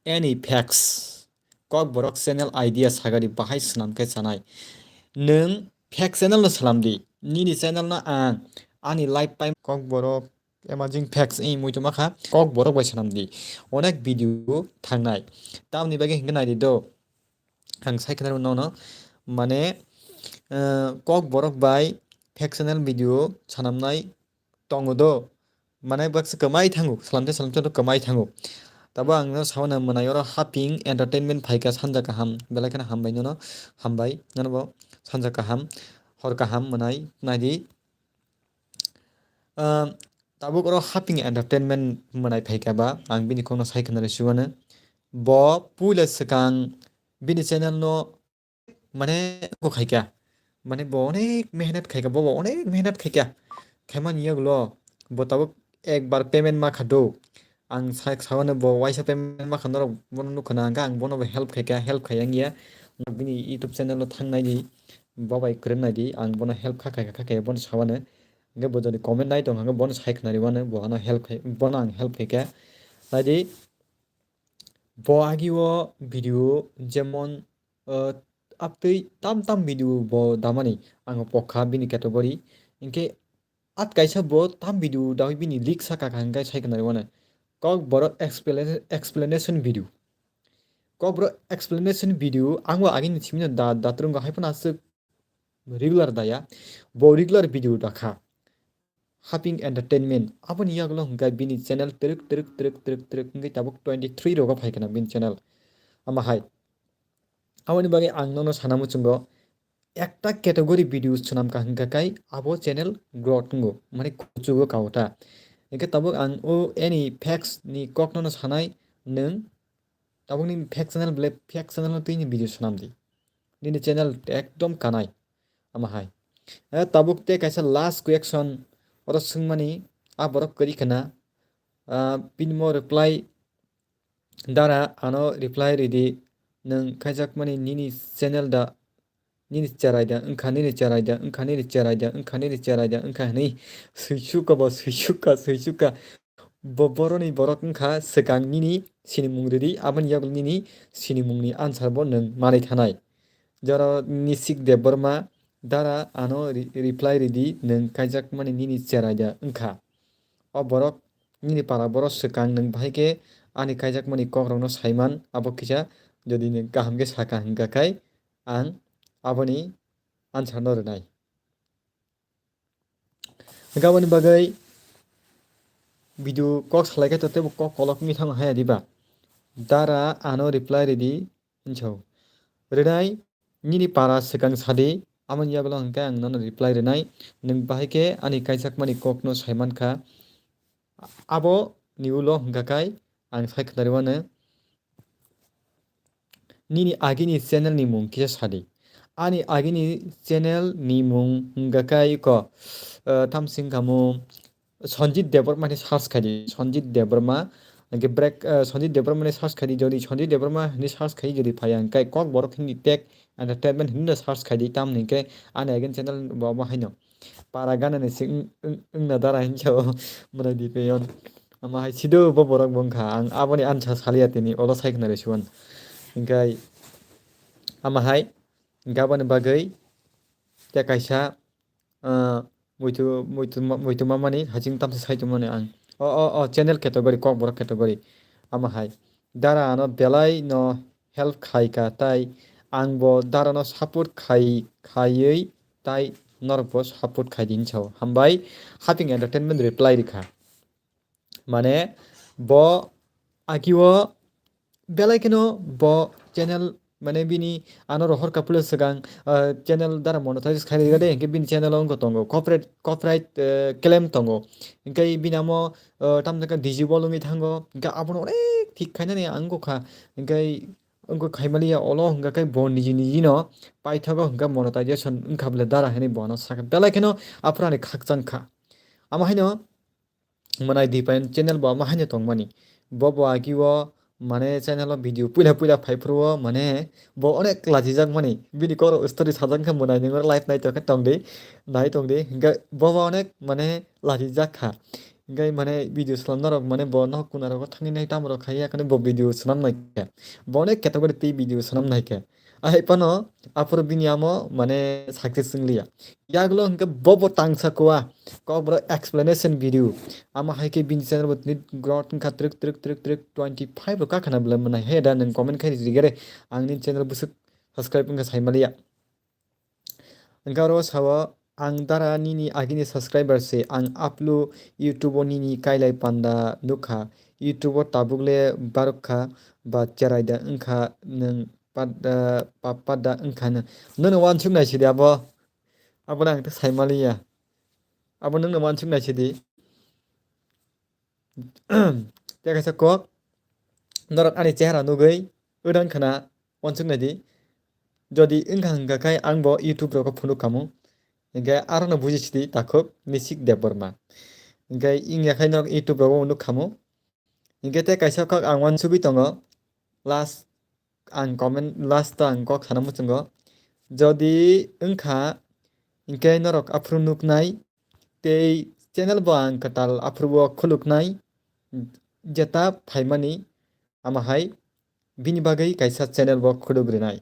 any facts. Kokborok channel idea sagadi bahai swnam khe chanai. Nwng fake channel no swnam di. Nini channel no ang ani lifetime Kokborok amazing facts wngwi muitu makha. Kokborok bai swnam di. Onek video thangnai. Tamni bagwi hingkhe naidi do. Ang sai khna rw nono. Mane, eh, Kokborok bai fake channel video swnamnai tongo do, mane baksa kwmai thango, salamte salamte to kwmai thango. Tabo ang no sauna mwnai oro Haping Entertainment phaikha, sanja kaham, belai kheno hambai nono, hambai nono bo sanja kaham, hor kaham mwnai naidi. Ah, tabuk oro Haping Entertainment mwnai phaikha ba, ang bini kokno sai khna rw siwano. Bo puila swkang bini channel no mane, bo khaikha. Mane, bo onek mehnat khaikha, bo, bo onek mehnat khaikha. Khaimani yagulo, bo tabuk ekbar payment ma kha do. Ang sa-, sawano bo waisa payment ma kha norok bono nukha na, hwnkhe ang bono bo help khaikha, help khaiya wngya. Bini YouTube channel o thang naidi, bo bai kwrwng naidi, ang bono help kha khaikha, kha khaikha bono sawano. Hwnkhe bo jodi comment nai tong, hwnkhe bono sai khna rwmano, bo ano help khai, bono ang help khaikha. Naidi, bo agi o video jemon, ah, aptwi tam tam video bo damani ang pokha bini category. Hinkhe at kaisa bo tam video dawi bini leak saka kha hinkhe sai khna rwmano. Kokborok explana-, explanation video. Kokborok explanation video ang bo agini simino da, da twrwngo hai phano aswk regular daya. Bo regular video dakha. Haping Entertainment. Aboni yagulo hwnkhe bini channel twrwk, twrwk, twrwk, twrwk, twrwk wngwi tabuk twenty three rogo phaikha na bini channel. Ama hai. Aboni bagwi ang nono sana muchungo, ekta category video swnamkha hwnkha kai abo channel growth wngo, mane kuchugo kao ta. Hingke tabuk ang o ani facts ni kok no sanai, nwng tabuk ni fake channel belai fake channel no twi ni video swnam di. Nini channel ekdom kanai. Ama hai. Eh, tabuk te kaisa last question oro swngmani, a borok kwrwi khna, ah, bini mo reply dara ano reply ridi, nwng khaijakmani nini channel da, nini cherai da wngkha, nini cherai da wngkha, nini cherai da wngkha, nini cherai da wngkha hwnwi swichuka bo swichuka, swichuka. Bo boroni borok wngkha swkang nini sinimung ridi, aboni yago nini sinimungni answer bo nwng manwi thanai. Jora Nisik Debbarma dara ano re-, reply ridi, nwng kaijakmani nini cherai da wngkha. O borok nini para borok swkang, nwng bahai khe ani kaijakmani kokrokno saiman, abo kisa jodi nwng kaham khe saka hwnkha khai ang aboni answer no rwnai. Hwnkhe aboni bagwi video kok salai khe to teibo kok kolok wngwi thango haya diba? Dara ano reply ridi hinso. Rwnai nini para swkang sadi, aboni yagulo hwnkhe ang nono reply rwnai. Nwng bahai khe ani kaijakmani kokno saimankha. Abo ni ulo hwnkha khai ang sai khwnari wano. Nini agini channel ni mung kisa sadi. Ani agini channel ni mung hwnkha kha iko, eh, tamsing kamo Sanjit Debbarma ni search khaidi. Sanjit Debbarma, hwnkhe break, eh, Sanjit Debbarma ni search khaidi. Jodi Sanjit Debbarma ni search khai jodi phaya hwnkhe kok borok hini tag entertainment hini search khaidi. Tamni hwnkhe ani agini channel bo omo haino. Para gana ni sing wng, wng, wngna dara hinsa o mwnai di peyon. Ama hai sido bo borok bo wngkha. Ang aboni ansa salia tini olo sai khna risuan. Hingkai ama hai gabani bagwi te kaisa, ah, muitu, muitu, muitu mamani haching tamsa sai tongmani ang. O, o, o, channel category, kok borok category. Ama hai dara ano belai no help khai ka, tai ang bo dara no support khai, khaiwi tai norok bo support khai di hinsa o. Hambai Haping Entertainment reply rikha. Mane bo agio belai kheno bo channel mane bini ano rohor kapule swkang, ah, channel dara monetize khai rikha de, hingke bini channel o wngkha tongo copyright, copyright, eh, claim tongo. Hingke bini amo, eh, tamjaka D J bo lungwi thango. Hingke abono onek thik khainani ang wngkha. Hingke wngkha khaimaliya olo hingka khe bo niji niji no paithago hingka monetization wngkha bole dara hinwi bono sakha. Belai kheno aphuru ani khakchang kha. Amo haino mwnai Dipayan channel bo amo haino tongmani. Bo bo agio mane channel o video puila puila phai phuru o mane bo onek lachijak mani. Bini koro story sajak khe mwnai nini live nai tongkhe tongdi, nai tongdi. Hingke bo bo onek mane lachijak kha. Hingke mane video swnam norok mane bo nok kuna rogo thangwi nai tamo rok khai ya khe bo video swnam nai khe. Bo onek category tei video swnam nai khe. Ahai phano aphuru bini amo mane success wng liya. Yagulo hingke bo bo tangsa kua kok boro explanation video. Amo hai khe bini channel bo tini growth wngkha trik trik trik trik twenty five rok kakhana belai mwnai he da nwng comment khai rijigere ang nini channel bwswk subscribe wngkha saimaliya. Hingke oro sao ang dara nini agini subscriber se ang aplu YouTube o nini kailai panda nukha. YouTube o tabuk le barok kha ba cherai da wngkha nwng pada, pa-, pada wngkha nwng. Nwng wansuk nai sidi abo. Abono ang ta saimaliya. Abo nwngno wansuk nai sidi. Tei kaisa kok, norok ani chehara nugwi wngkha na wansuk nai di. Jodi wngkha hwnkha khe ang bo YouTube rogo phunuk khamu. Hingke arono buji sidi takhuk Nisik Debbarma. Hingke wngya khe norok YouTube rogo nuk khamu. Hingke tei kaisa kok ang wansugwi tongo. Last ang comment last o ang kok sana muchungo. Jodi wngkha hingke norok aphuru nuknai tei channel bo ang kwtal aphuru o khuluknai jeta phaimani ama hai bini bagwi kaisa channel bo khuluk rinai.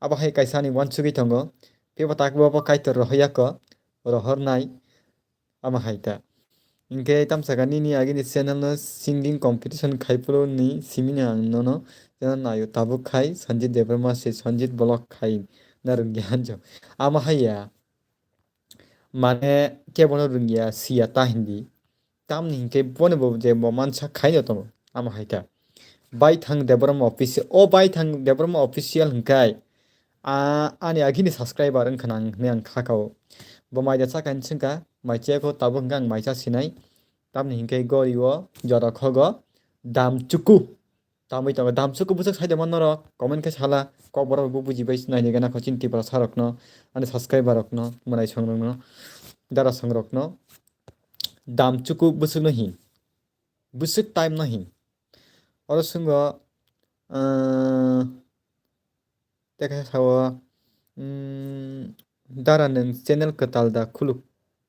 Abo hai kaisa ani wansugwi tongo. Tei bo tak bo bo Kaitor rohoyako rohornai. Ama hai ta. Hingke tamsaka nini agini channel no singing competition khai phuru ni simi no ang nono channel naio tabuk khai Sanjit Debbarma se Sanjit vlog khai na rwngya hanjo. Ama hai ya. Mane kebono rwngya siya ta hindi. Tamni hingke boni bo je bo mansa khai no tongo. Ama hai ta. Baithang Debbarma official, o Baithang Debbarma official hingkai. A, ani agini subscriber wngkha nang hinwi ang kha kao. Bo mai da chakha hinwi swngkha, mai chaya kho tabuk hwnkhe ang mai cha sinai. Tamni hinkhe gori o jora khogo dam chuku. Tamwi tongo dam chuku bwswk saida man norok comment khe sala, kokborok bo bujibai naini gana kho chini Tiprasa rokno, ani subscriber rokno, mwnaisong rokno, darasong rokno. Dam chuku bwswk no hin, bwswk time no hin. Oro swngbo, ah, tei kaisa sao, mm, dara nwng channel kwtal da khuluk-,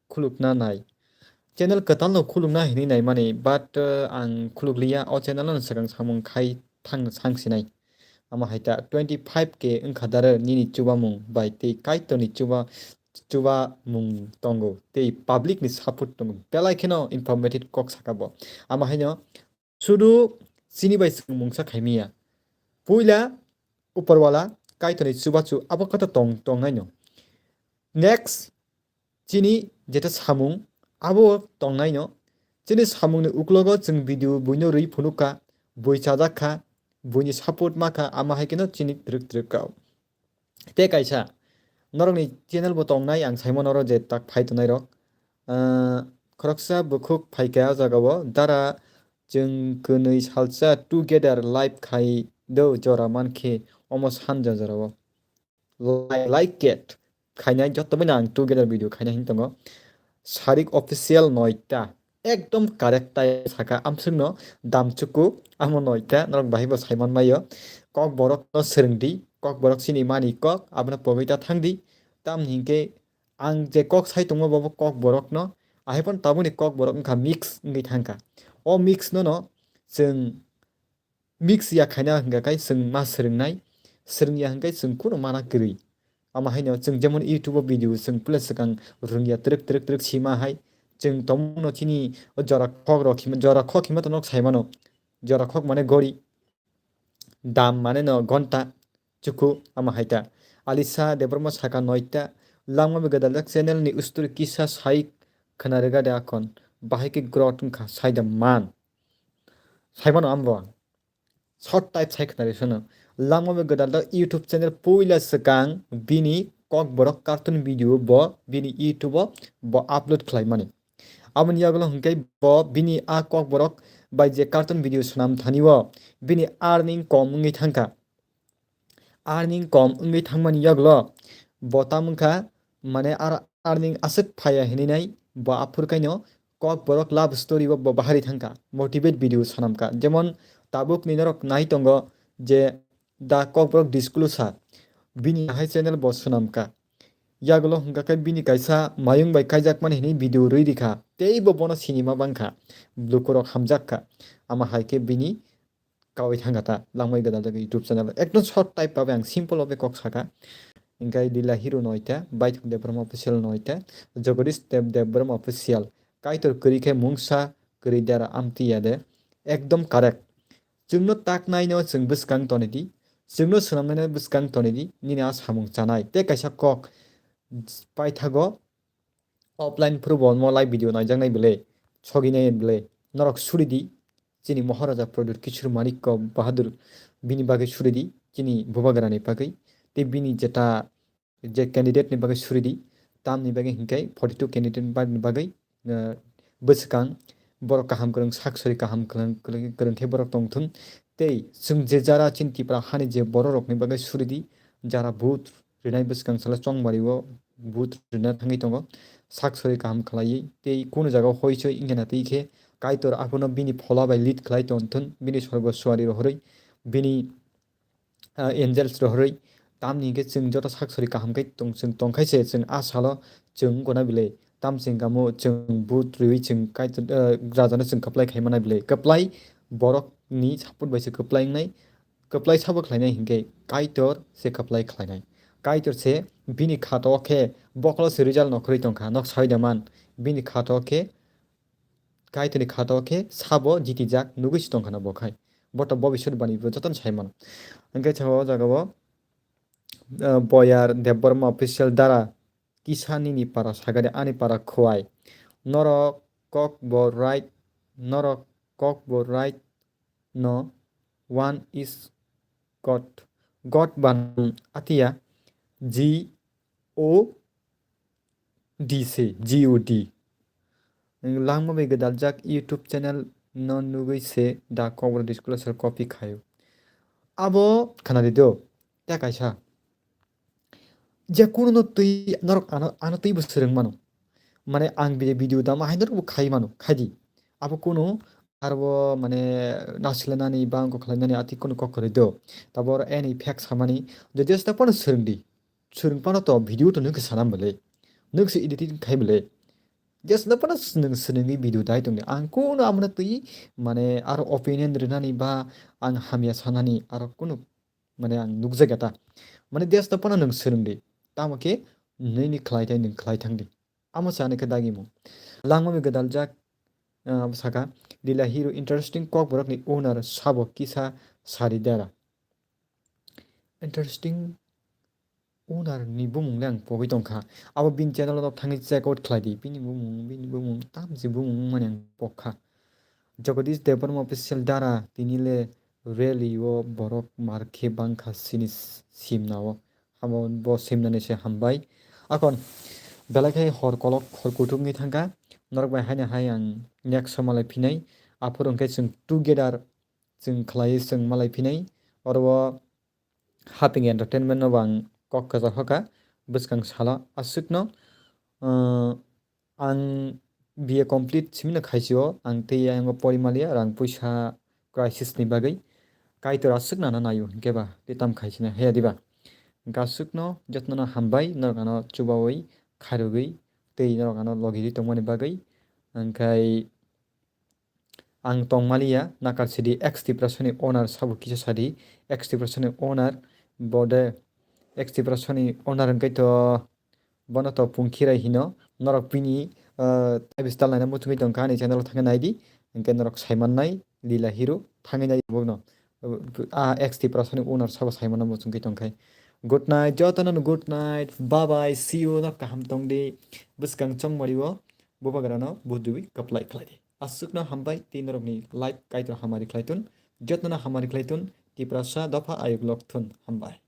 khulukna nai. Channel kwtal no khulukna hinwi naimani, but, uh, ang khulukliya, o channel no swkang samung khai thang sangsinai. Ama hai ta twenty five K wngkha dara nini chubamung bai tei Kaitorni chuba, chubamung tongo tei public ni support tongo. Belai kheno informative kok saka bo. Ama haino sudu chini bai swkang mungsa khaimiya. Puila Uporwala Kaitorni chubachu abo kata tong, tongnaino. Next, chini jeta samung abo tongnaino. Chini samungni uklogo chwng video buino rwi phunukha, bui chajakha, buini support makha, ama hai kheno chini twrwk twrwk kha. Tei kaisa, norokni channel bo tongnai, ang saimano oro je tak phai tongnai rok. Ah, khoroksa bukhuk phaikha o jagao, dara chwng kwnwi salsa together live khai do jora mankhe omo sanja jorao. Like, like ket khainai joto bini ang together video khainai hin tongo. Sarik official noita. Ekdom correct tai saka amswkno damchuku amo noita norok bahai bo saiman maio. Kokborok no swrwngdi, kokborok chini mani kok, abono pogwi ta thangdi. Tamni hinkhe ang je kok sai tongmo bobo kokborokno, ahai phano tabukni kokborok wngkha mix wngwi thangkha. O mix no no chwng mix ya khaina hwnkha khe chwng ma swrwngnai, swrwngya hwnkhe chwng kunu mana kwrwi. Ama haino chwng jemon YouTube o video chwng puila swkang rwngya twrwk twrwk twrwk sima hai chwng tongmano chini o jora khok rok hima, jora khok hima tonok saimano. Jora khok mane gori, dam mane no gonta, chuku ama hai ta. Alisa Debbarma saka noita, langma be gadal channel ni ustur kisa sai khna rega de akon, bahai ke growth wngkha sai da man. Saimano ambo. Short type sai khna rwi sano. Langma be gadal da YouTube channel puila swkang bini kokborok cartoon video bo bini YouTube o bo upload khlai mani. Aboni yagulo hwnkhe bo bini a kokborok bai je cartoon video swnam thani o bini earning kom wngwi thangkha. Earning kom wngwi thangmani yagulo bo tam wngkha, mane ar-, earning aswk phaiya hinwi nai bo aphur kaino kokborok love story o bo bahari thangkha, motivate video swnamkha. Jemon tabukni norok nai tongo je da kokborok disclosure bini hai channel bo swnamkha. Yagulo hwnkha khe bini kaisa mayung bai kaijakmani hinwi video rwi rikha. Teibo bono sinima bangkha. Lukurok hamjakkha. Ama hai khe bini kawi thangkha ta langmai gadal jaga YouTube channel. Ekdom short type babe ang simple babe kok saka. Hingkai Lila Hero noita, Baithang Debbarma Official noita, Jagadish Dev Debbarma Official. Kaitor kwrwi khe mungsa kwrwi dera amtwi ya de. Ekdom correct. Chwngno taknaino chwng bwskang tonidi, chwngno swnamnaino bwskang tonidi, nini a samung chanai. Tei kaisa kok paithago offline phuru bo omo live video naijaknai bwle, soginai bwle, norok suridi, chini Maharaja Pradyut Kishore Manikya Bahadur bini bagwi suridi, chini Bubagrani bagwi, tei bini jeta je candidate ni bagwi suridi, tamni bagwi hinkhe forty two candidate ni bagwi, eh, bwskang borok kaham kwrwng, sak sori kaham kwrwng, kwrwng, kwrwng khe borok tongthun. Tei chwng je jara chini Tipra hani je borok rokni bagwi suridi, jara vote rinai bwskang salo chongmari o vote rina thangwi tongo, sak sori kaham khlaiwi. Tei kunu jaga hoi soi wngya na twi khe Kaitor abono bini phola bai lead khlai tongthun, bini sorgo suari rohorwi, bini ah, angels rohorwi, tamni hwnkhe chwng joto sak sori kaham khe tong-, chwng tongkhaise chwng a salo chwng wngkona bile. Tam chwng kamo chwng vote rwi chwng Kaitor, ah, rajano chwng kwplai khaimana bile. Kwplai borokni support bai se kwplai wngnai. Kwplai sabo khlainai hinkhe Kaitor se kwplai khlainai. Kaitor se bini khato khe bokolo se result nokhorwi tongkha, nok sawi da man. Bini khato khe Kaitorni khato khe sabo jitijak nugwi se tongkhana bo khai. Bo to bobiswt bani bo jotono sai mano. Hwnkhe sao o jaga o, ah, Boyar Debbarma Official dara kisa nini para sagade ani para khuwai. Norok kok bo right, norok kok bo right no one is God. God ban atia G O D se, G O D. Langma bai gwdaljak YouTube channel no nugwi se da Kokborok Disclosure copy khaio. Abo khwnadi do, tei kaisa. Je kununo twi norok ano, ano twibo swrwng mano. Mane ang bi-, video dama hai norokbo khai mano, khaidi. Abo kunu arbo mane nasilnani ba wngkok khlainani ati kunu kok kwrwi do. Tabor ani fake samani, je just phano swrwngdi. Swrwng phano to video to nwk sana bwle. Nwk se editing khai bwle. Just no phano nwng swrwngwi video dai tongdi. Ang kunu amano twi mane aro opinion rwnani ba ang hamya sanani aro kunu mane ang nukjakya ta. Mane just no phano nwng swrwngdi. Tamo khe nini khlai thai nwng khlai thangdi. Amo se ani khe dagimung. Langma bai gwdaljak, ah, saka, Lila Hero interesting Kokborokni owner sabo kisa sari dara. Interesting owner ni bumung le ang pogwi tongkha. Abo bini channel o thangwi check out khlai di. Bini bumung, bini bumung, tamsi bumung mani ang pokha. Jagadish Debbarma official dara tini le rally o borok mar khe bangkha sini s-, simna o. Abo bo simnani se hambai. Akon belai khe hor kolok hor kuthuk wngwi thangkha. Norok bai haino hai ang next o malai phinai. Aphuru hwnkhe chwng together chwng khlaiwi chwng malai phinai. Oro o Haping Entertainment no bo ang kok kwchar hoka bwskang salo aswkno, uh, ang B A complete simino khaisio ang tei ayang o pori maliya rang puisa crisis ni bagwi Kaitor aswk nana naio hinkhe ba tei tam khaisina heya diba? Hwnkhe aswkno jotono no hambai norok ano chubawi khairogwi tei norok ano logirwi tongmani bagwi. Hwnkhe ang tongmaliya nakar sidi X Tiprasa ni owner sabo kisa sadi X Tiprasa ni owner bode X Tiprasa ni owner hwnkhe to bono to Pungkhirai hino norok bini, ah, tabis tal naina muchungwi tongkha ani channel o thangwi naidi hwnkhe norok saimannai Lila Hero thangwi nai bokno. Ah, X Tiprasa ni owner sabo saimano muchungwi tongkhai. Good night, jotono no good night, bye bye, see you, no kaham tongdi. Bwskang chongmari o bubagrano budui kwplai khlaidi. Aswkno hambai tei norokni life Kaitor hamari khlaitun, jotono hamari khlaitun, Tiprasa dopha ayuk lokthun, hambai.